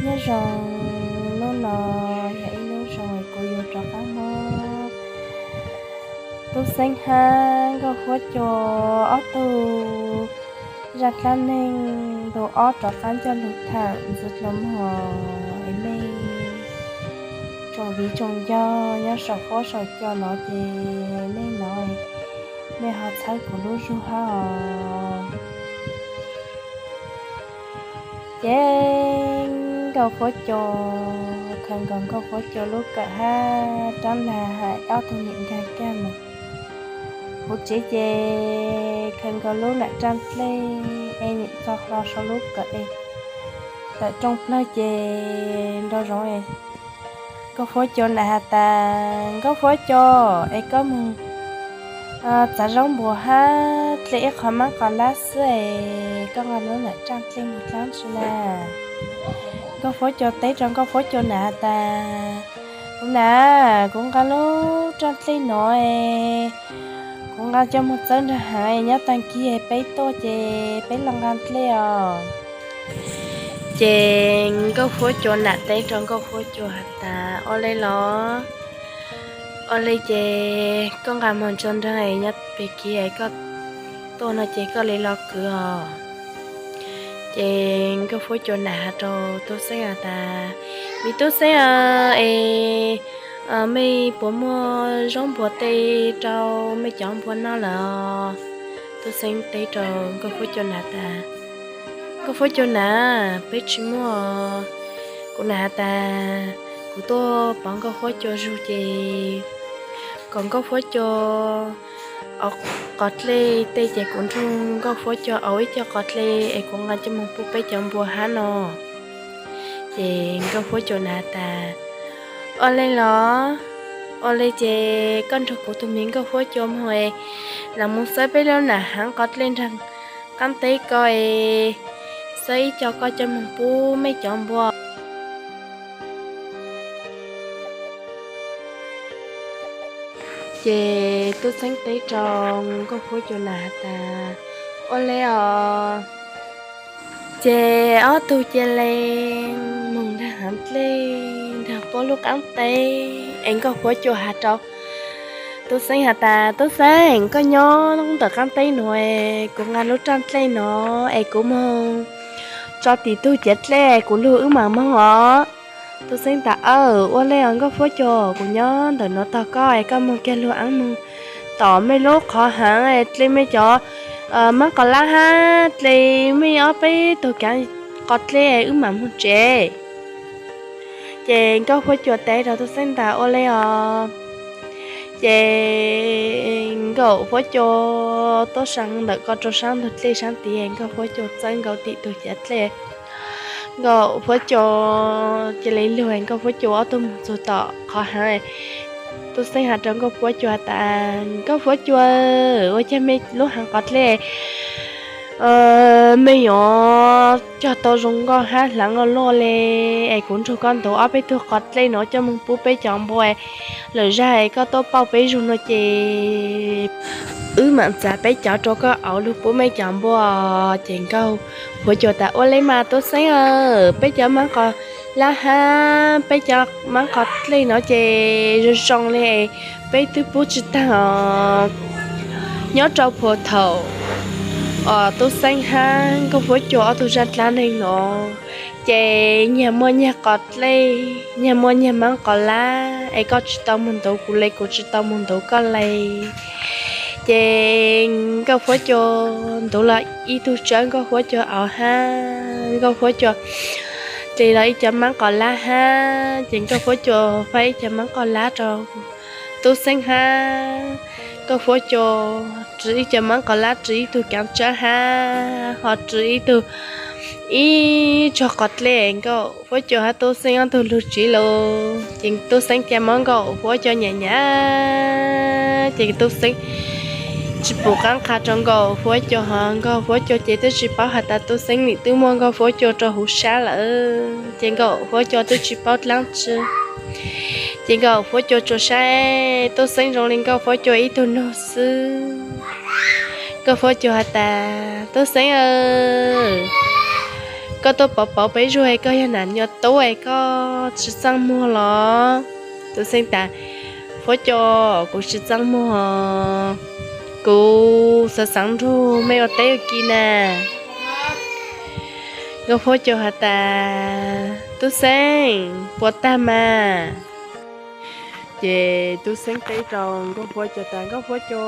Nyob zoo, hnub no yog ib hnub zoo kuv yuav rov qab muab Tub Xeeb hab Nkauj Huab Cua ob tug zaj dab neeg ntu ob rov qab coj lug tham ntxiv dlua mog. Es mej tsoom viv tsoom ncaus nyob saum huab saum cua no ces mej hnov, mej ho txhawb kuv lub zug hab os. Ces Nkauj Huab Cua, khaws nkaus Nkauj Huab Cua lub kawm hab rab nag hab ob tug niam nkaag kag mus huv tsev ces khaws nkaus lub nam raj dlej es niam txog hlo sau lub kawm es tawm rooj plawg ces nraum zoov es Nkauj Huab Cua nam has tas, Nkauj Huab Cua, es koj moog txav zaub npua hab dlej ib qho maab qos lab xwb es koj nqa lub nam raj dlej moog dlaab tsi na? Nkauj Huab Cua teb rau Nkauj Huab Cua nam has tas, Kuv nam, kuv nqa lub raj dlej nuav es kuv nqa coj moog txawb nraag haav es nyob taag kis peb tuaj ces peb los nqa dlej os. Ces Nkauj Huab Cua nam teb rau Nkauj Huab Cua has tas, Ua le los? Ua le ces koj nqa moog tso nraag es nyob peg kis koj tuaj no ces koj le los kwv os. Ces Nkauj Huab Cua nam has rau Tub Xeeb has tas, Me Tub Xeeb aw, es mej puas muaj zaub npua tej rau mej cov npua noj lawm? Tub Xeeb teb rau Nkauj Huab Cua nam tas, Nkauj Huab Cua nam, peb tsi muaj. Kuv nam has tas, kuv tuaj pov Nkauj Huab Cua zug ces kom Nkauj Huab Cua au qos dlej tej ces kuv nrug Nkauj Huab Cua au ib co qos dlej es kuv nqa coj moog pub peb cov npua hab no. Ces Nkauj Huab Cua nam has tas, Ua le los? Ua le ces koj nrug kuv tug miv Nkauj Huab Cua moog es los moog xawb peb lub nam haav qos dlej nraag qaab teb ko es xawb ib co koj coj moog pub mej cov npua. Ces Tub Xeeb teb rau Nkauj Huab Cua nam has tas, Ua le os. Ces ob tug cia le moog nraag haav dlej nraag puab lub qaab teb es Nkauj Huab Cua has rau Tub Xeeb has tas, Tub Xeeb, koj nyob ntawm qaab teb nuav es kuv nqa lub raj dlej no es kuv moog tso tim tug ciav dlej kuv lug wb maam moog os. Tub Xeeb tas, Aw, ua le os Nkauj Huab Cua, kuv nyob ntawm nuav tog koj es koj moog kiag lug aab moog tom mej lub qhov haav dlej mej cov maab qos lab hab dlej mej ob peb tug kaav qos dlej wb maam moog tsev. Ces Nkauj Huab Cua teb rau Tub Xeeb tas, Ua le os. Ces Nkauj Huab Cua tuaj saa ntawm ko rau saab ntug dlej saab tid, Nkauj Huab Cua txawb nkaus tim tug ciav dlej. Nkauj Huab Cua cia le lug, Nkauj Huab Cua ob tug moog txug tom qhov haav. Tub Xeeb has rau Nkauj Huab Cua tas, Nkauj Huab Cua, ua caag mej lub haav qos dlej mej yuav cog tau zoo nkauj hab hlaav nkauj luaj le, es kuv nrug koj ntuv ob peb tug qos dlej nuav coj moog pub peb cov npua lawm zag es koj tuaj pauj peb zug no ces wb maam txav peb cov rua koj au lug pub mej cov npua. Ces Nkauj Huab Cua tas, Ua le mas Tub Xeeb aw, peb cov maab qos lab hab peb cov maab qos dlej nuav ces zoo zoo le, peb twb pub tsi taag os. Nyob rau puag thaum Tub Xeeb hab Nkauj Huab Cua ob tug zaj dlaab neeg nuav ces nyag muaj nyag qos dlej, nyag muaj nyag maab qos lab es koj tsi tau moog ntuv kuv le, kuv tsi tau moog ntuv koj le. Ces Nkauj Huab Cua ntuv los ib tug tsawb Nkauj Huab Cua au hab Nkauj Huab Cua dle los ib cov maab qos lab hab ces Nkauj Huab Cua faib ib cov maab qos lab rau Tub Xeeb hab Nkauj Huab Cua tsw ib cov maab qos lab, tsw ib tug kaav tsawb hab ho tsw ib tug ib tsog qos dlej. Nkauj Huab Cua hab Tub Xeeb ob tug lug tsiv lug ces Tub Xeeb ca muab Nkauj Huab Cua nyam nyam ces Tub Xeeb tsi pum qaab qha rau Nkauj Huab Cua ho Nkauj Huab Cua ces twb tsi paub has tas Tub Xeeb nim twb muab Nkauj Huab Cua rua huv sab lawm ces Nkauj Huab Cua twb tsi paub dlaab tsi. Ces Nkauj Huab Cua tsuas saib Tub Xeeb zoo le Nkauj Huab Cua ib tug nug xwb. Nkauj Fuab Cua has tas, Tub Xeeb aw, koj tuaj pauv pauv peb zug es koj yog nam nyuam tub es koj tsis txaj muag los? Tub Xeeb tas, Fuab Cua, kuv tsis txaj muag, kuv xav xaav nrug mej ua teb ua ki na. Nkauj Fuab Cua has tas, Tub Xeeb, puas tag mas? Ces Tub Xeeb teb rau Nkauj Fuab Cua tas, Nkauj Fuab Cua,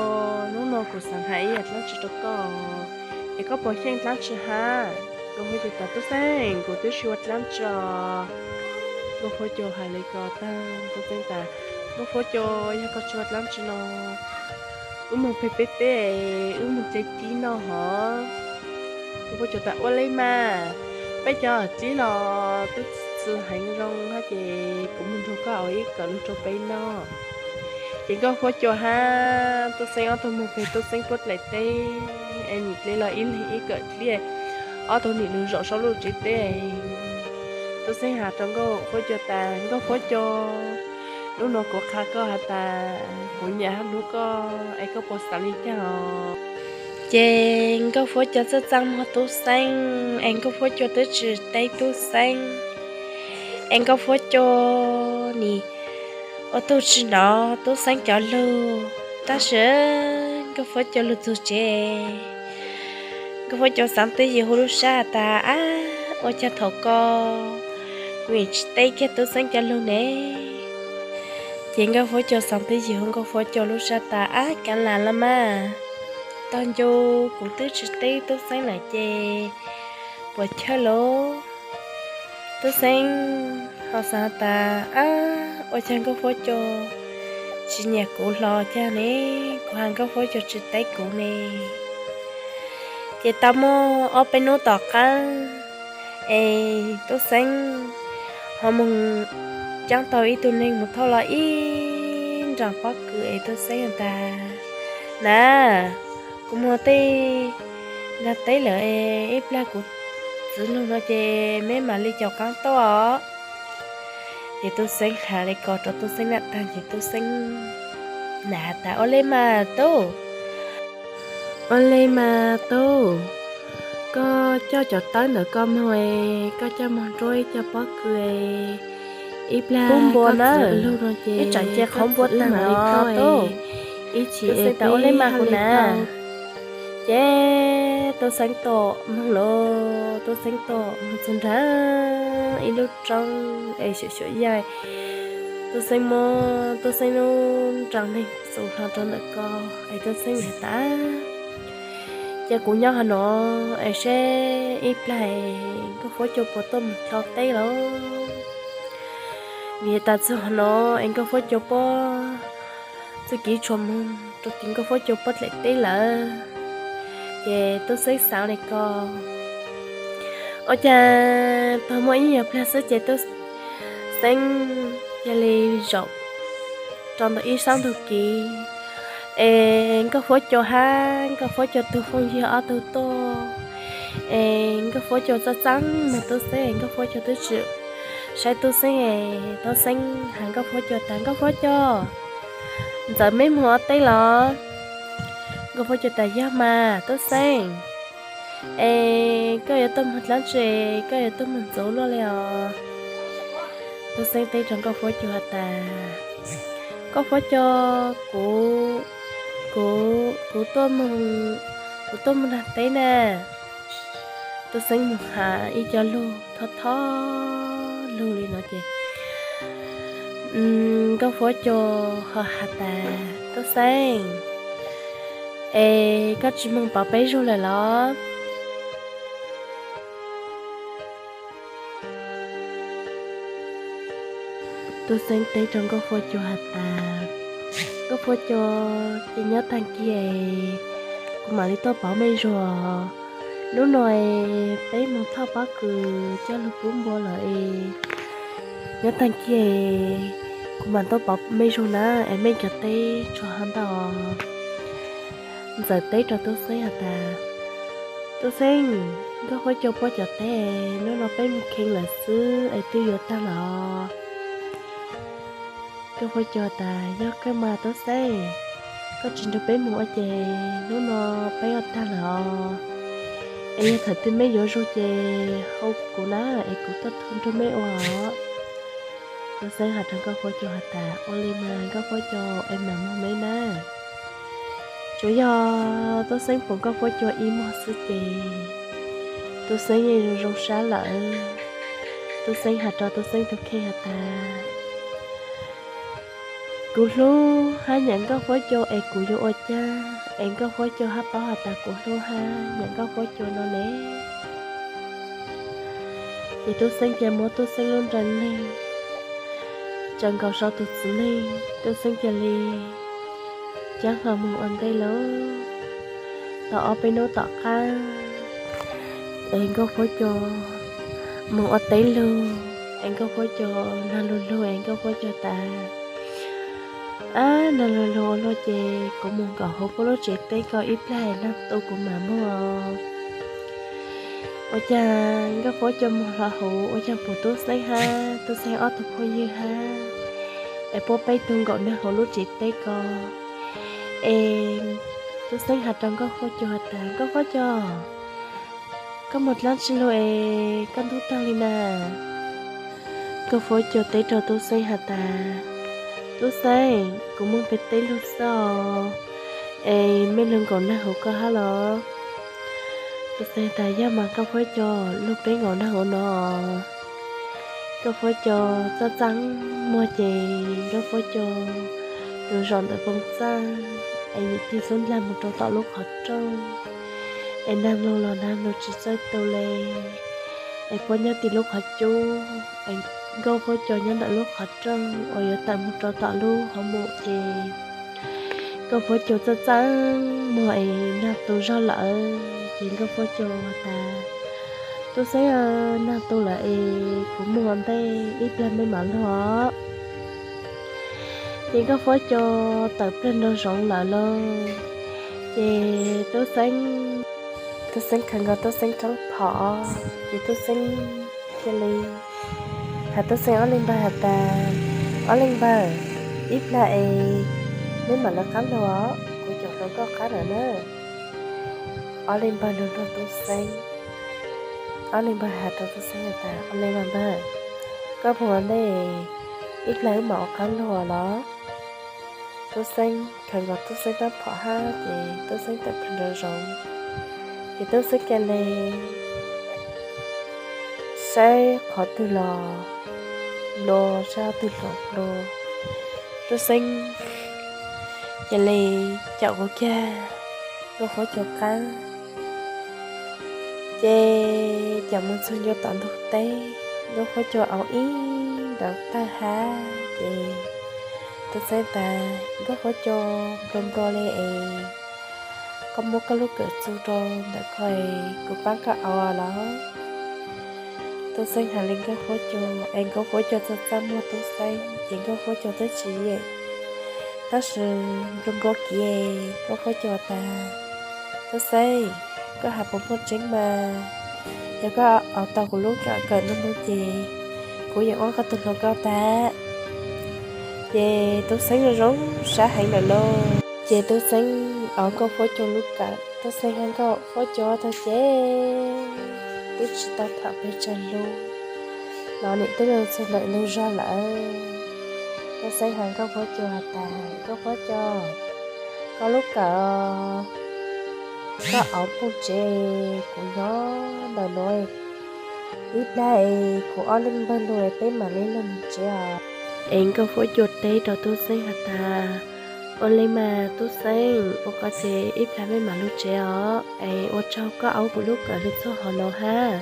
hnub no kuv xav hais ib yam dlaab tsi rau koj, es koj puas xyeej dlaab tsi hab? Nkauj Fuab Cua tas, Tub Xeeb, kuv twb tsis ua dlaab tsi os. Nkauj Fuab Cua hais li ko tag, Tub Xeeb tas, Nkauj Fuab Cua, yog koj tsis ua dlaab tsi no, wb moog peg peb teb, wb moog hle dlib noj hov. Nkauj Fuab Cua tas, Ua le mas, peb cov dlib los twb txwv heev zoo hab ces kuv moog nrug koj ua ib kawm lug rau peb noj. Ces Nkauj Fuab Cua hab Tub Xeeb ob tug moog peg Tub Xeeb puab dlaim teb, es nim dle los ib leeg ib kawm dlib, ob tug nim lug zaum saum lub tsev teb. Tub Xeeb has rau Nkauj Fuab Cua tas, Nkauj Fuab Cua, hnub no kuv qha koj has tas kuv nyam hab hlub koj es koj puas xaav li cas os? Ces Nkauj Fuab Cua txawj txaj muag Tub Xeeb es Nkauj Fuab Cua twb tsis teb Tub Xeeb, es Nkauj Fuab Cua nim ua tug tsis nov Tub Xeeb cov lug. Tab sis Nkauj Fuab Cua lug txug tsev, Nkauj Fuab Cua xaav twb yim huv lub sab tas, Ab, ua caag thaum ko kuv tsis teb kiag Tub Xeeb cov lug ne? Ces Nkauj Fuab Cua xaav twb yim huv Nkauj Fuab Cua lub sab tas, Ab, kaav las los mas, tog ncu kuv twb tsis teb Tub Xeeb lawm ces puas chawj lauj? Tub Xeeb ho xaav tas, Ab, ua caag Nkauj Fuab Cua tsis nyam kuv hlo caag ne, kuv has Nkauj Fuab Cua tsis teb kuv ne? Ces tau muaj ob peb nub tom qaab, es Tub Xeeb ho moog caab tau ib tug neeg moog thauj los ib nraag pob kws es Tub Xeeb has tas, Nam, kuv moog tej nraag teb lawm es ib plag kuv txwv lug no ces meb mam li caum qaab tuaj os. Ces Tub Xeeb has li ko rau Tub Xeeb nam taag ces Tub Xeeb nam has tas, Ua le mas tub, ua le mas tub, koj coj cov tawb ntawm koj moog es koj coj moog nruab ib co pob kws, ib plag koj txwv lug no ces ib tsam nce qhov npua taag mam li tau tub. Ib chim es peb ua le mas kuv nam. Ces Tub Xeeb tau moog lawm, Tub Xeeb tau moog txug nraag ib lub roob es xyuam xyuam yaig. Tub Xeeb muab Tub Xeeb lub nraag neeg txus hlo rau ntawm ko es Tub Xeeb has tas, Cia kuv nyob hov no es seb ib plag Nkauj Fuab Cua puas tuaj moog dlhau teb lawm. Vim tas txug hov no es Nkauj Fuab Cua puab txuj kev tshuav moog rau tim Nkauj Fuab Cua puab dlaim teb lawm. Ces Tub Xeeb xaav li ko, ua cas tau muaj ib nyuag plag xwb ces Tub Xeeb cia li zaum rau ntawm ib sab ntug kev, es Nkauj Fuab Cua hab Nkauj Fuab Cua tug phooj ywg ob tug tuaj, es Nkauj Fuab Cua txaj txaj muag Tub Xeeb, Nkauj Fuab Cua twb tsis saib Tub Xeeb. Tub Xeeb has Nkauj Fuab Cua tas, Nkauj Fuab Cua, ntxawm meb moog ua teb los? Nkauj Fuab Cua tas, Yog mas Tub Xeeb. Es koj yuav tuaj moog dlaab tsi, koj yuav tuaj moog ntxuv luaj li os? Tub Xeeb teb rau Nkauj Fuab Cua has tas, Nkauj Fuab Cua, kuv, kuv, kuv tuaj, kuv tuaj moog nraag teb na. Tub Xeeb moog has ib co lug thoj thoj lug li no ces Nkauj Fuab Cua ho has tas, Tub Xeeb, es koj tsis moog pauv peb zug lawm los? Tub Xeeb teb rau Nkauj Fuab Cua has tas, Nkauj Fuab Cua, ces nyob taag kis kuv mam li tuaj pauv mej zug. Hnub no peb moog thauj pob kws coj lug pub npua lawm es nyob taag kis kuv mam tuaj pauv mej zug na, es mej cov teb tshuav hov ntau. Ntxawm teb rau Tub Xeeb has tas, Tub Xeeb, Nkauj Fuab Cua puab cov teb, hnub no peb moog kheev lawm xwb es twb yuav taag los. Nkauj Fuab Cua tas, Yog kawg mas Tub Xeeb. Koj tsis nrog peb mus ua ces hnub no peb ua tag lawm os. Es yog thaum twg mej yuav zug ces hu kuv na, es kuv tuaj nrog mej ua os. Tub Xeeb has rau Nkauj Fuab Cua has tas, Ua li mas Nkauj Fuab Cua, es mam mus mej na. Tsuas yog Tub Xeeb pum Nkauj Fuab Cua ib muag xwb ces Tub Xeeb yeej zoo zoo sab lawm. Tub Xeeb has rau Tub Xeeb tus kheej has tas, Kuv hlub hab nyam Nkauj Fuab Cua es kuv yuav ua caag es Nkauj Fuab Cua hab paub has tas kuv hlub hab nyam Nkauj Fuab Cua no ne? Ces Tub Xeeb cia muab Tub Xeeb lub nra neeg tsaws nkaus sau tus txiv neej, Tub Xeeb cia li caab hlo moog ua ntej lawm. Tau ob peb nub tom qab es Nkauj Fuab Cua moog ua teb lug, es Nkauj Fuab Cua nag lug lug es Nkauj Fuab Cua tas, Ab, nag lug lug ua luaj ces kuv moog nkaum huv puab lub tsev teb ko ib plag es nag tu kuv mam moog. Ua caag Nkauj Fuab Cua moog hlo huv ua caag pum Tub Xeeb hab Tub Xeeb ob tug phooj ywg hab es puab peb tug nkaum nag huv lub tsev teb ko. Es Tub Xeeb has rau Nkauj Fuab Cua has tas, Nkauj Fuab Cua, koj moog dlaab tsi lug es koj ntub taag li na? Nkauj Fuab Cua teb rau Tub Xeeb has tas, Tub Xeeb, kuv moog pem teb lug xwb os, es mej lug nkaum nag huv koj hab los? Tub Xeeb tas, Yog mas Nkauj Fuab Cua, lug peb nkaum nag huv no. Nkauj Fuab Cua txaj txaj muag ces Nkauj Fuab Cua lug zaum ntawm npoo txaj es nyuam qhuav xub ndlag moog rau tom lub qhov rooj, es nag lug los nag lug tsis txawj tu le. Es puab nyob tim lub qhov cub, es Nkauj Fuab Cua nyob ntawm lub qhov rooj uas yuav tawm moog rau tom lub hov mum ces Nkauj Fuab Cua txaj txaj muag es nag tu zog lawm ces Nkauj Fuab Cua has tas, Tub Xeeb, nag tu lawm es kuv moog ua ntej, ib plag mej mam lug os. Ces Nkauj Fuab Cua tawm plawg nraum zoov lawm lauj. Ces Tub Xeeb, Tub Xeeb khaws nkaus Tub Xeeb rab phom, ces Tub Xeeb cia li has Tub Xeeb ob leeg npawg has tas, Ob leeg npawg, ib plag es meb mam lawv qab lug os, kuv caum hluas nkauj qab lawm na. Ob leeg npawg lug nrug Tub Xeeb, ob leeg npawg has rau Tub Xeeb has tas, Ob leeg npawg, koj moog ua ntej, ib plag wb mam ua qab lug los. Tub Xeeb khaws nkaus Tub Xeeb rab phom hab ces Tub Xeeb tawm plawg nraum zoov, ces Tub Xeeb cia li saib qhov twg los nplua, saib qhov twg los nplua. Tub Xeeb cia li caum kuv kiag Nkauj Fuab Cua qab, ces caum moog txug ncua tom ntug teb, Nkauj Fuab Cua au ib nrab tawg hab ces Tub Xeeb tas, Nkauj Fuab Cua, nplua nplua li es koj muab koj lub kawm txug rau ntawm ko es kuv paab koj au los. Tub Xeeb has li Nkauj Fuab Cua es Nkauj Fuab Cua txaj txaj muag Tub Xeeb ces Nkauj Fuab Cua twb tsis yeem, tab sis nplua nplua kiag Nkauj Fuab Cua tas, Tub Xeeb, koj has puas muaj tseeb mas? Yog koj au tau kuv lub kawm kawm no moog ces kuv yeem ua koj tug hluas nkauj tag. Ces Tub Xeeb zoo zoo sab heev lawm lauj. Ces Tub Xeeb au Nkauj Fuab Cua lub kawm, Tub Xeeb hab Nkauj Fuab Cua tau ces twb tsis tau tham pes tsawg lug los nim twb lug txug ntawm lub zog lawm. Tub Xeeb has Nkauj Fuab Cua has tas, Nkauj Fuab Cua, koj lub kawm, koj au puag tsev, kuv nyob ntawm nuav ib plag es kuv ob leeg npawg lug peb mam li lug moog tsev os. Es Nkauj Fuab Cua teb rau Tub Xeeb has tas, Ua li mas Tub Xeeb, ua ko ces ib plag mej mam lug tsev os, es ua tsaug koj au kuv lub kawm lug txug hov nuav hab.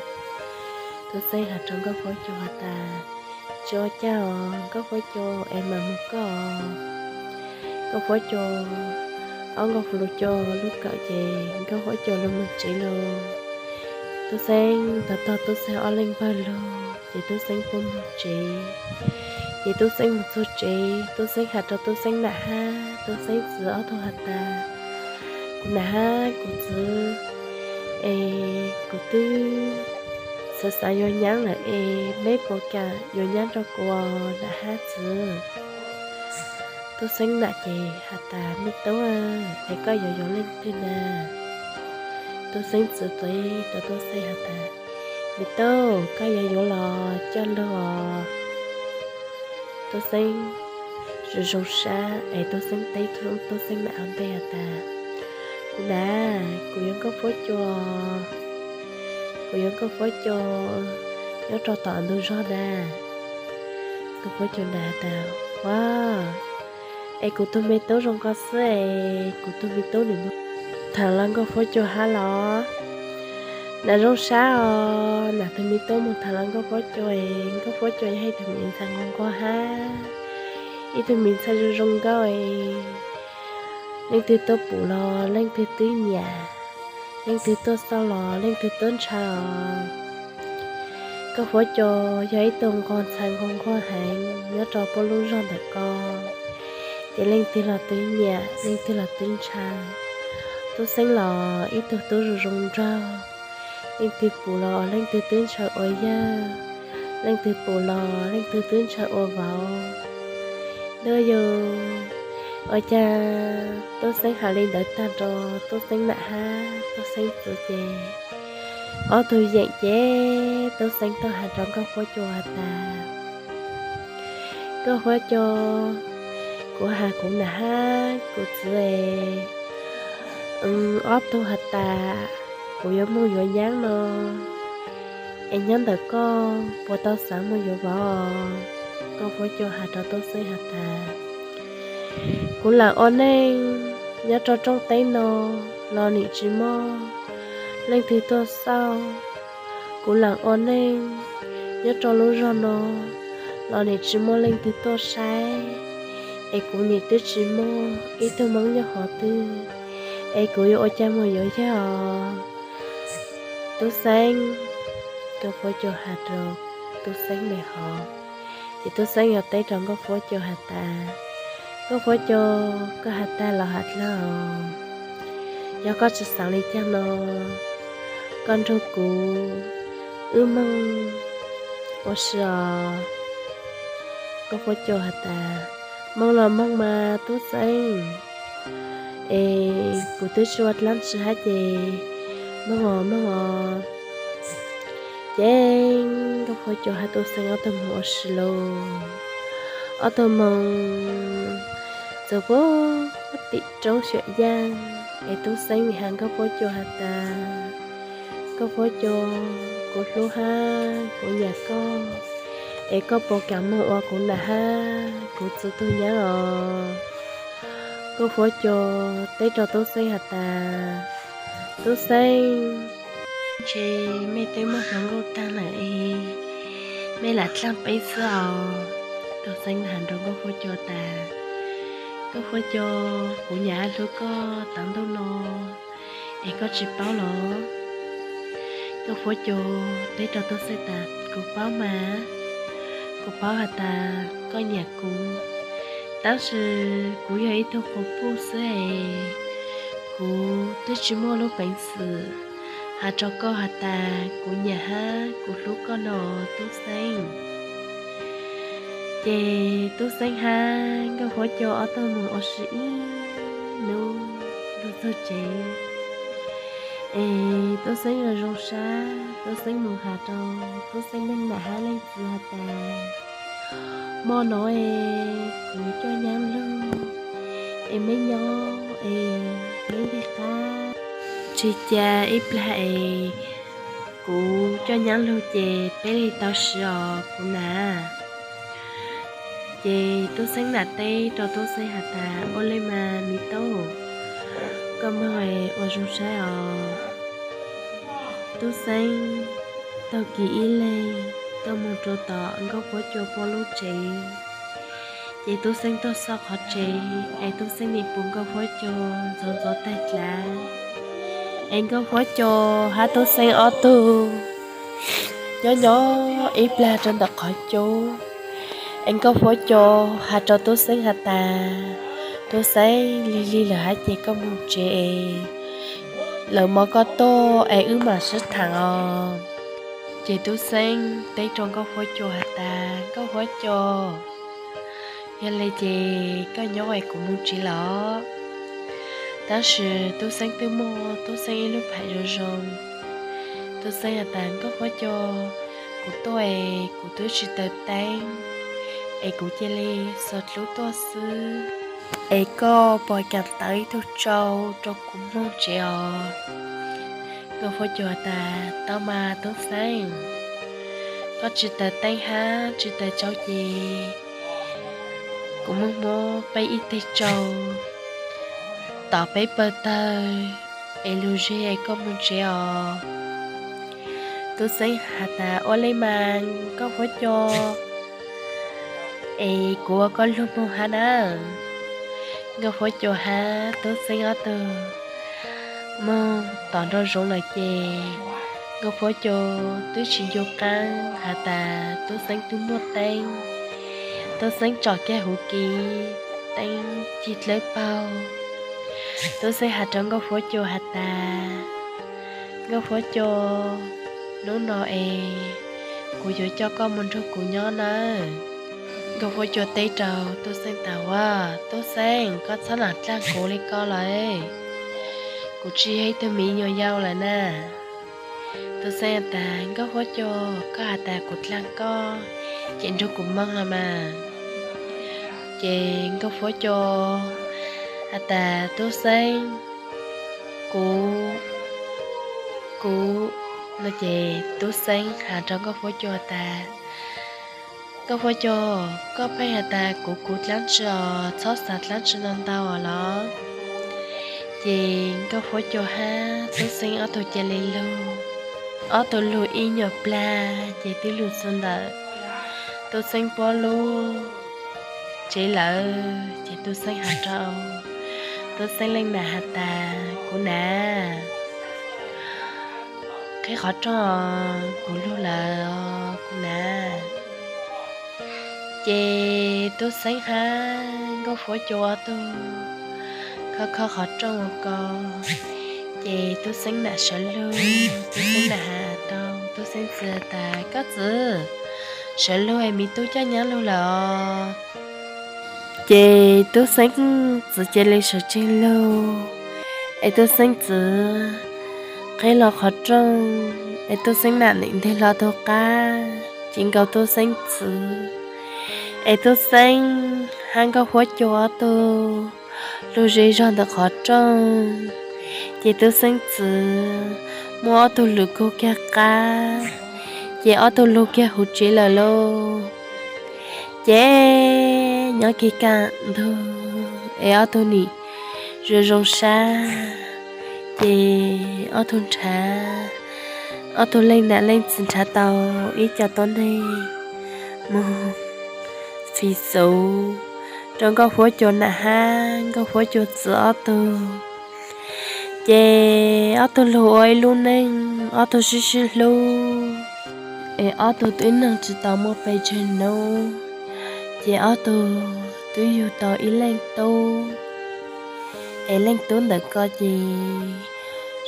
Tub Xeeb has rau Nkauj Fuab Cua has tas, Tsis ua caag os Nkauj Fuab Cua, es mam moog koj. Nkauj Fuab Cua au Nkauj Fuab Cua lub kawm ces Nkauj Fuab Cua lug moog tsev lug. Tub Xeeb tau tog Tub Xeeb ob leeg npawg lug ces Tub Xeeb puab moog tsev. Ces Tub Xeeb moog txug tsev, Tub Xeeb has rau Tub Xeeb nam hab Tub Xeeb txiv ob tug has tas, Kuv nam hab kuv txiv, es kuv twb xav xav yuav nyaab lawm es meb puas kam yuav nyaab rau kuv nam hab txiv? Tub Xeeb nam ces has tas, Me Tub, es koj yuav yuav leej twg na? Tub Xeeb txwv teb rau Tub Xeeb has tas, Me Tub, koj yuav yuav los coj lug os. Tub Xeeb zoo zoo sab es Tub Xeeb teb Tub Xeeb nam ua ntej has tas, Kuv nam, kuv yuav Nkauj Fuab Cua, kuv yuav Nkauj Fuab Cua nyob rau tom ntug zog na. Nkauj Fuab Cua nam has tas, Ua, es kuv tug me tub zoo nkaus xwb es kuv tug me tub nws mus thaam los Nkauj Fuab Cua hab los? Nam zoo sab os, nam tug me tub mus thaam los Nkauj Fuab Cua es Nkauj Fuab Cua yog ib tug me ntxhais nquag nquag hab ib tug me ntxhais zoo zoo nkauj es leej twg tuaj pum los leej twg twb nyiam, leej twg tuaj xauj los leej twg twb ntshaw os. Nkauj Fuab Cua yog ib tug nquag ntxhais nquag nquag heev nyob rau puab lub zog ntawm ko, ces leej twg los twb nyiam, leej twg los twb ntshaw. Tub Xeeb los ib tug tub zoo zoo nraug, leej twg pum los leej twg twb ntshaw ua yawg, leej twg pum los leej twg twb ntshaw ua vauv. Ntuj yug, ua cas Tub Xeeb has li ntawd tag rau Tub Xeeb nam hab Tub Xeeb txwv ces ob tug yeem ces Tub Xeeb tau has rau Nkauj Fuab Cua has tas, Nkauj Fuab Cua, kuv has kuv nam hab kuv txwv es ob tug has tas kuv yuav moog yuav nyaab no, es nyob ntawm koj puas tau xaav moog yuav vauv? Nkauj Fuab Cua has rau Tub Xeeb has tas, kuv lam ua neej nyob rau rooj teb no los nim tsis muaj leej twg tuaj xauj. Kuv lam ua neej nyob rau lub zog no los nim tsis muaj leej twg tuaj saib, es kuv nim twb tsis muaj ib tug Moob nyob hov twg, es kuv yuav ua caag moog yuav yawg os? Tub Xeeb, Nkauj Fuab Cua has rau Tub Xeeb le hov, ces Tub Xeeb yog teb rau Nkauj Fuab Cua has tas, Nkauj Fuab Cua, koj has tag los has dlawg, yog koj tsis xaav li caag no, koj nrug kuv wb moog ua si os. Nkauj Fuab Cua has tas, moog los moog mas Tub Xeeb, es kuv twb tsis ua dlaab tsi hab ces moog os moog os. Ces Nkauj Fuab Cua hab Tub Xeeb ob tug moog ua si lauj. Ob tug moog txug puag tim roob Xyuam Yaaj, es Tub Xeeb has Nkauj Fuab Cua has tas, Nkauj Fuab Cua, kuv hlub hab kuv nyiam koj, es koj puas kaam moog ua kuv nam hab kuv txwv tug nyaab os? Nkauj Fuab Cua teb rau Tub Xeeb has tas, Tub Xeeb, ntshe mej twb muaj hluas nkauj taag lawm es mej lam dlaag peb xwb os. Tub Xeeb has rau Nkauj Fuab Cua tas, Nkauj Fuab Cua, kuv nyam hab hlub koj tav ntuj no, es koj tsis paub los? Nkauj Fuab Cua teb rau Tub Xeeb tas, kuv paub mas, kuv paub has tas koj nyam kuv, tab sis kuv yog ib tug quas puj xwb es kuv twb tsis muaj lub peev xwm has rau koj has tas kuv nyam hab kuv hlub koj no, Tub Xeeb. Ces Tub Xeeb hab Nkauj Fuab Cua ob tug moog ua si ib nub lug txug tsev. Es Tub Xeeb zoo zoo sab, Tub Xeeb moog has rau Tub Xeeb leej nam hab leej txiv has tas, Mo no es kuv coj nyaab lug, es meb nyob es meb ntig qab, tsis ca ib plag es kuv coj nyaab lug ces peb le tau sib os kuv nam. Ces Tub Xeeb nam teb rau Tub Xeeb has tas, Ua le mas me tub, koj moog ua zoo saib os. Tub Xeeb taug kis ib leeg tuaj moog rua tom Nkauj Fuab Cua puab lub tsev. Ces Tub Xeeb tuaj xauj qhov tsev es Tub Xeeb nim pum Nkauj Fuab Cua ntxov ntxov taag dlav. Es Nkauj Fuab Cua hab Tub Xeeb ob tug nyob nyob ib plag rua ntawm qhov cub. Es Nkauj Fuab Cua has rau Tub Xeeb has tas, Tub Xeeb, lig lig lawm hab ces koj moog tsev es lawv mov koj tuaj es wb mam sib thaam os. Ces Tub Xeeb teb rua Nkauj Fuab Cua has tas, Nkauj Fuab Cua, Yog li ces koj nyob es kuv mus tsev los. Tab sis Tub Xeeb twb muaj Tub Xeeb ib lub phaim zoo zoo. Tub Xeeb has tas, Nkauj Huab Cua, kuv tuaj es kuv twb tsis taws teeb, es kuv cia li xuas dlub tuaj xwb, es koj puas kam tawv ib tug tsau rau kuv mus tsev os? Nkauj Huab Cua has tas, Tau mas Tub Xeeb, koj tsis taws teeb hab tsis taws tsau ces kuv muab muab peb ib teg tsau tom peb pawg tawg es lug zeg es koj mus tsev os. Tub Xeeb has tas, Ua li mas Nkauj Huab Cua, es kuv ua koj lug mus hab na. Nkauj Huab Cua hab Tub Xeeb ob tug mus tom nraum zoov lawm ces Nkauj Huab Cua twb tsis ncu qaab has tas Tub Xeeb twb muaj teeb. Tub Xeeb tsom kiag huv kiv, teeb cig dlawb paug. Tub Xeeb has rau Nkauj Huab Cua has tas, Nkauj Huab Cua, hnub no es kuv yuav coj koj mus nrug kuv nyob nawb. Nkauj Huab Cua teb rau Tub Xeeb tas, Ua, Tub Xeeb, koj txhob lam dlaag kuv li ko lawm, kuv tsis yog ib tug me nyuam yaus lawm na. Tub Xeeb has tas, Nkauj Huab Cua, koj has tas kuv dlaag koj ces nrug kuv moog los mas. Ces Nkauj Huab Cua has tas, Tub Xeeb, kuv, kuv, no ces Tub Xeeb has rau Nkauj Huab Cua tas, Nkauj Huab Cua, koj pheej has tas kuv kuv dlaab tsi os, txhob xav dlaab tsi no ntau os los? Ces Nkauj Huab Cua hab Tub Xeeb ob tug cia li lug. Ob tug lug ib nyuag plag ces twb lug txug ntawm Tub Xeeb puab lub tsev lawm ces Tub Xeeb has rau Tub Xeeb leej nam has tas, Kuv nam, qheb qhov rooj, kuv lug lawm os kuv nam. Ces Tub Xeeb hab Nkauj Huab Cua ob tug khob khob qhov rooj ua ko, ces Tub Xeeb nam sawv lug. Tub Xeeb nam has rau Tub Xeeb txiv tas, Koj txiv, sawv lug es me tub coj nyab lug lawm os. Ces Tub Xeeb txiv cia li sawv tsees lug, es Tub Xeeb txiv qheb hlo qhov rooj, es Tub Xeeb nam nim nteg hlo tug qab ces nkaus Tub Xeeb txiv. Es Tub Xeeb hab Nkauj Huab Cua ob tug lug ze zog ntawm qhov rooj, ces Tub Xeeb txiv muab ob tug lug kaug kiag qab, ces ob tug lug kiag huv tsev lawm lauj. Ces nyob kiag kaj ntug es ob tug nim zoo zoo sab, ces ob tug nrhav, ob tug leej nam leej txiv nrhav tau ib co tuab neeg moog fim xuv rau Nkauj Huab Cua nam hab Nkauj Huab Cua txiv ob tug. Ces ob tug lug ua ib lub neej ob tug sib sib hlub, es ob tug twb noog tsis tau muaj pes tsawg nub, ces ob tug twb yug tau ib leej tub. Es leej tub ntawm ko ces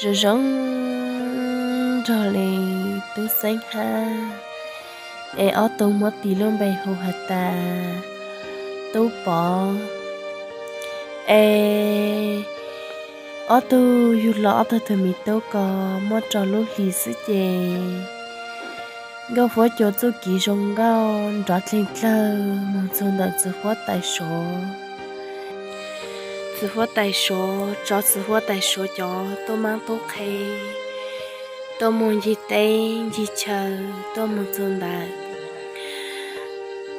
zoo zoo nrog li Tub Xeeb hab, es ob tug muab tis lub npe hu has tas Tub Pov. Es ob tug yug los ob tug tug me tub ko muab rau lub hlis xwb ces Nkauj Huab Cua txuj kev zoo nkauj nrov dleeg dlawg moog txug ntawm Txiv Huab Tais Suav. Txiv Huab Tais Suav tsov, Txiv Huab Tais Suav cov tub maab tub qhe tuaj muag ncig teb ncig chaw tuaj moog txug ntawm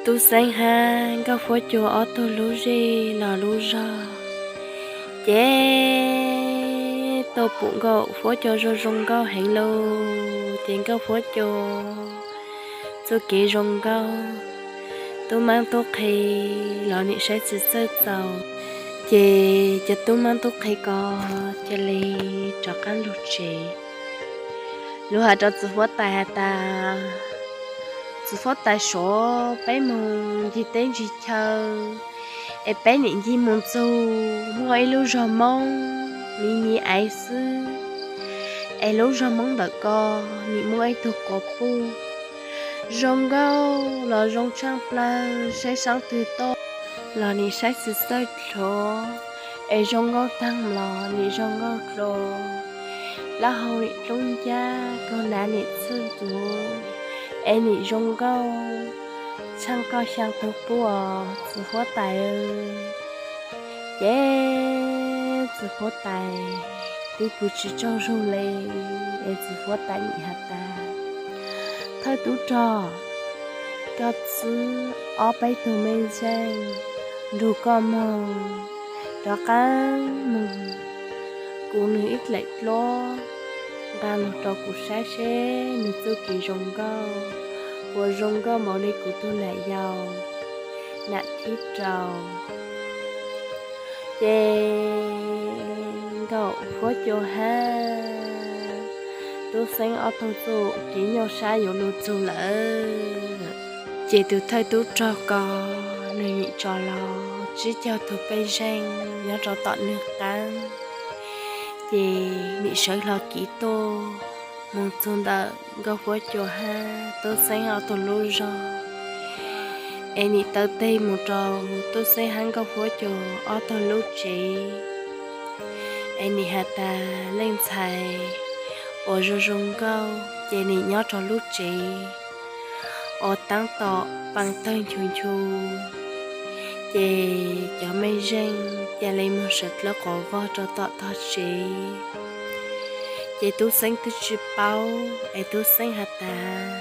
Tub Xeeb hab Nkauj Huab Cua ob tug lub zej los lub zog, ces tuaj pum Nkauj Huab Cua zoo zoo nkauj heev lauj. Ces Nkauj Huab Cua txuj kev zoo nkauj, tub maab tub qhe los nim saib tsis txawj txaus. Ces cov tub maab tub qhe ko cia li rov qaab lug tsev. Lug has rau Txiv Huab Tais has tas, Txiv Huab Tais Suav, peb moog ncig teb ncig chaw, es peb nim ncig moog txug muaj ib lub zog Moob mi nyi aiv xwb, es lub zog Moob ntawm ko nim muaj ib tug quas puj zoo nkauj los zoo tshaaj plawg, saib saab twg tuaj los nim saib xwm txawj dlhuav, es zoo nkauj taag los nim zoo nkauj dlua, lab hau nim dlub ncab, kaug nav nim txhwj ntxuv, es nim zoo nkauj tshaj koj xyaa tug puj os txiv huab tais. Ces txiv huab tais twb pw tsis tsaug zug le, es txiv huab tais nim has tas, Thawj tub rog, koj txib ob peb tug mej zeej nrug koj moog rov qaab moog kuv nwg ib dlaim dluab, nqa lug rau kuv saib seb nwg txuj kev zoo nkauj puas zoo nkauj npaum le kuv tug nam yau nam thib rau. Ces Nkauj Huab Cua hab Tub Xeeb ob tug txuj kev nyuaj sab yuav lug txug lawm. Ces tus thawj tub rog ko nwg nim tso los tsib caug tug pej xeem nyob rau tom nwg qaab, ces nim sawv hlo kev tuaj moog txug ntawm Nkauj Huab Cua hab Tub Xeeb ob tug lub zog, es nim taw teg moog rau Tub Xeeb hab Nkauj Huab Cua ob tug lub tsev, es nim has tas, Leej ntxhais uas zoo zoo nkauj ces nim nyob rau lub tsev uas taab tom paa tawg nchu nchu, ces cov mej zeej ca le moog sawv dlawb quas vog rau tom tog tsev. Ces Tub Xeeb twb tsis paub, es Tub Xeeb has tas,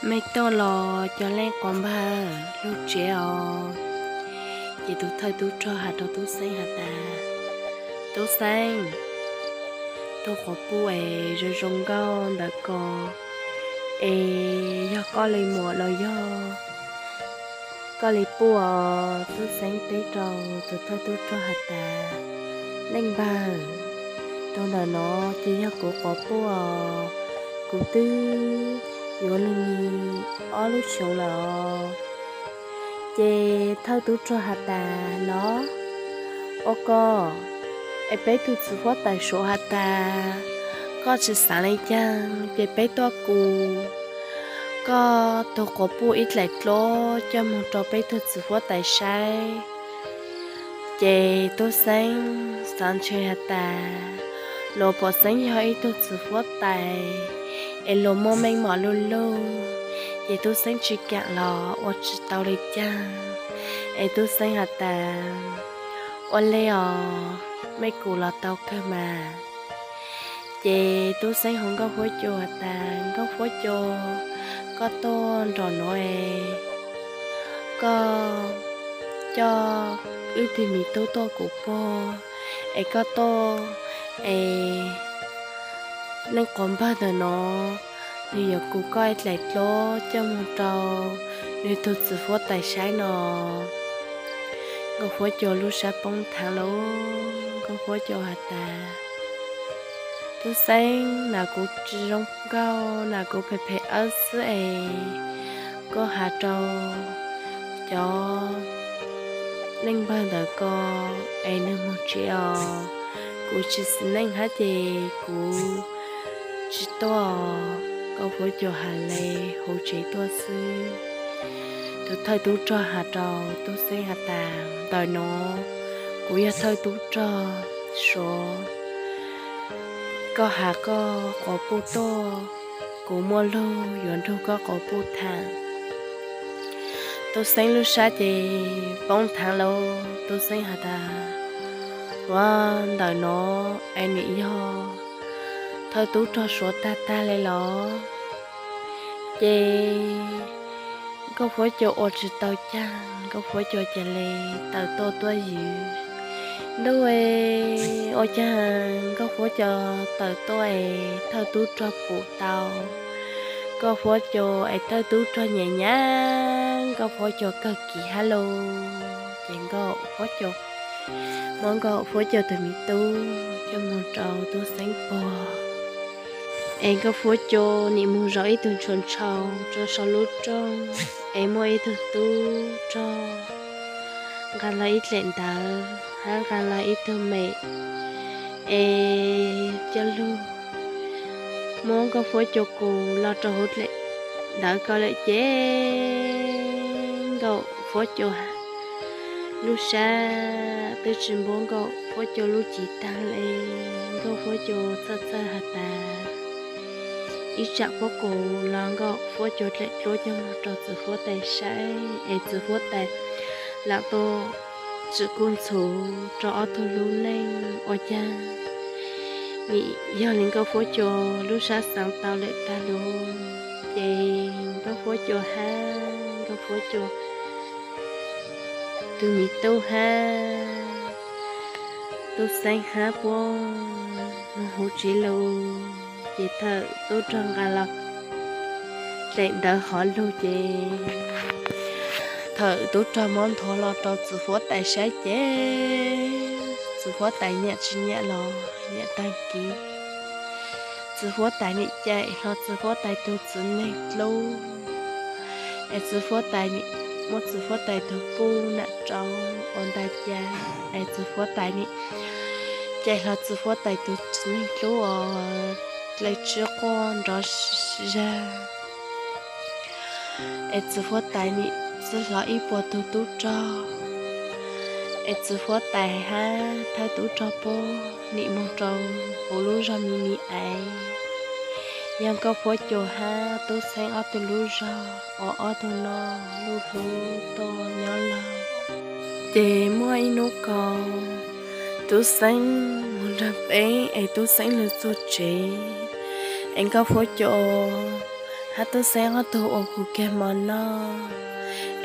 Mej tuaj los cov leej quas npawg lug tsev os. Ces tus thawj tub rog has rau Tub Xeeb has tas, Tub Xeeb, tug quas puj es zoo zoo nkauj ntawm ko es yog koj le muam los yog koj le puj os? Tub Xeeb teb rau tus thawj tub rog has tas, Leej npawg, tug ntawm no ces yog kuv quas puj os, kuv twb yuav lug ob lub xyoos lawm os. Ces thawj tub rog has tas, Los, ua ko, es peb tug txiv huab tais suav has tas koj tsis xaav le caag ces peb tuaj kuas koj tug quas puj ib dlaim dluab coj moog rau peb tug txiv huab tais saib. Ces Tub Xeeb xaav ntshe has tas, luag puas xeeb yog ib tug txiv huab tais es luag muaj meej mom luj luj, ces Tub Xeeb tsis kaam los ua tsis tau le caag. Es Tub Xeeb has tas, Ua le os, mej kuas los tau kawg mas. Ces Tub Xeeb hu Nkauj Huab Cua has tas, Nkauj Huab Cua, koj tuaj nraum nuav es koj coj wb tug miv tub tuaj kuas puj, es koj tuaj es leej quas npawg ntawm no nwg yuav kuas koj ib dlaim dluab coj moog rau nwg tug txiv huab tais saib no. Nkauj Huab Cua lub sab poob thaav lawm, Nkauj Huab Cua has tas, Tub Xeeb, nam kuv tsis zoo nkauj, nam kuv phem phem awb xwb es koj has rau cov leej npawg ntawm ko es nwg moog tsev os. Kuv tsis xis neej hab ces kuv tsis tuaj. Nkauj Huab Cua has le huv tsev tuaj xwb. Tus thawj tub rog has rau Tub Xeeb has tas, Ntawm nuav kuv yog thawj tub rog suav, koj has koj quas puj tuaj, kuv muaj lug yuav nrug koj quas puj thaam. Tub Xeeb lub sab ces poob thaav lawm, Tub Xeeb has tas, Ua, ntawm nuav es nim yog thawj tub rog suav tag tag le los? Ces Nkauj Huab Cua ua tsis tau caag, Nkauj Huab Cua ca le tawm tuaj tuab ywv. Ntuj, ua caag Nkauj Huab Cua tawm tuaj es thawj tub rog pum tau Nkauj Huab Cua es thawj tub rog nyam nyam Nkauj Huab Cua kawg kiv hab lauj. Ces Nkauj Huab Cua muab Nkauj Huab Cua tug miv tub coj moog rau Tub Xeeb puag. Es Nkauj Huab Cua nim moog zaum ib tug ntshua ntshaus rua sau lub rooj, es muaj ib tug tub rog nqaa lug ib dlaim ntawv hab nqaa lug ib tug mem, es coj lug muab Nkauj Huab Cua kuas lug rua huv dlaim ntawv ko lawm ces Nkauj Huab Cua Lub sab twb tsis npuab Nkauj Fuab Cua lub cev taag le, Nkauj Fuab Cua txhawj txhawj has tas ib tsam puab qus los Nkauj Fuab Cua dlaim dluab coj moog rua Txwv Fuab Tais saib es Txwv Fuab Tais lam tuaj tsim kuj ntxhuv rua ob tug lub neej ua caag. Vim yog le Nkauj Fuab Cua lub sab xaav tau lawm taag lug, ces Nkauj Fuab Cua hab Nkauj Fuab Cua tug miv tub hab Tub Xeeb hab puab moog huv tsev lug, ces thaum tub rog nqa los dlaim ntawv hov lug ces thaum tub rog muab nthuav los rua Txwv Fuab Tais saib ces Txwv Fuab Tais nyam tsis nyam los nyam taag kiv. Txwv Fuab Tais nim cais hlo Txwv Fuab Tais tug txiv neej dlub, es Txwv Fuab Tais nim muab Txwv Fuab Tais tug puj nam rau ua ntais ca, es Txwv Fuab Tais nim cais hlo Txwv Fuab Tais tug txiv neej dlub uas dlaim tsib quaj nrov zag. Es Txwv Fuab Tais nim txwb hlo ib puas tug tub rog, es Txwv Fuab Tais hab thawj tub rog puab nim moog rua huv lub zog miv miv ais. Yog Nkauj Fuab Cua hab Tub Xeeb ob tug lub zog uas ob tug noj luj hlub tuaj nyob laug. Ces muaj ib nub ko Tub Xeeb moog nraag teb es Tub Xeeb lug txug tsev, es Nkauj Fuab Cua hab Tub Xeeb ob tug ua kuv kiag mov noj,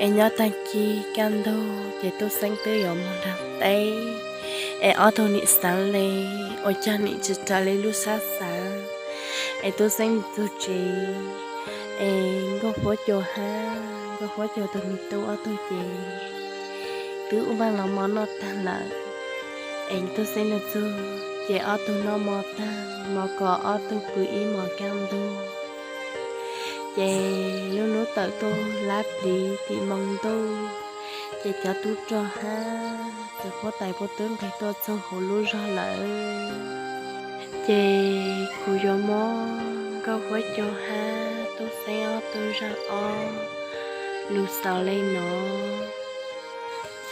es nyob taag kis kaj ntug ces Tub Xeeb twb yuav moog nraag teb, es ob tug nim xaav le ua caag nim tsis raws le lub sab xaav. Es Tub Xeeb txug tsev, es Nkauj Fuab Cua hab Nkauj Fuab Cua tug miv tub ob tug ces twb ua npaaj los mov noj taag lawm. Es Tub Xeeb lug txug ces ob tug noj mov taag, mov kom ob tug pw ib mos kaj ntug. Ces lub nub tawm tuaj lab pliv tim moo ntuj, ces cov tub rog hab Txwv Fuab Tais puab twb nqis tuaj txug huv lub zog lawm. Ces kuv yuav muab Nkauj Fuab Cua hab Tub Xeeb ob tug zaaj ob lug xaus le nuav.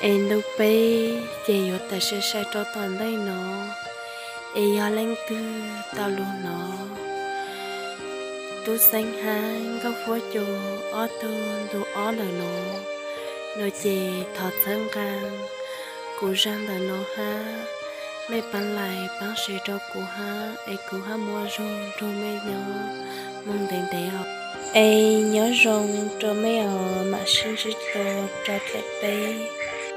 Es ntu peb ces yuav tawm sai sai rua tom ntej nuav. Es yog leej twg tau lug nuav Tub Xeeb hab Nkauj Fuab Cua ob tug ntu ob ntawm nuav, nuav ces thov txhawb nqaa kuv zaaj ntawm nuav hab mej paab like paab share rua kuv hab es kuv hab muaj zug nrug mej nyob moog ntev ntev os. Es nyob zoo rua mej os, maam sib ntsib dlua rua daim peb.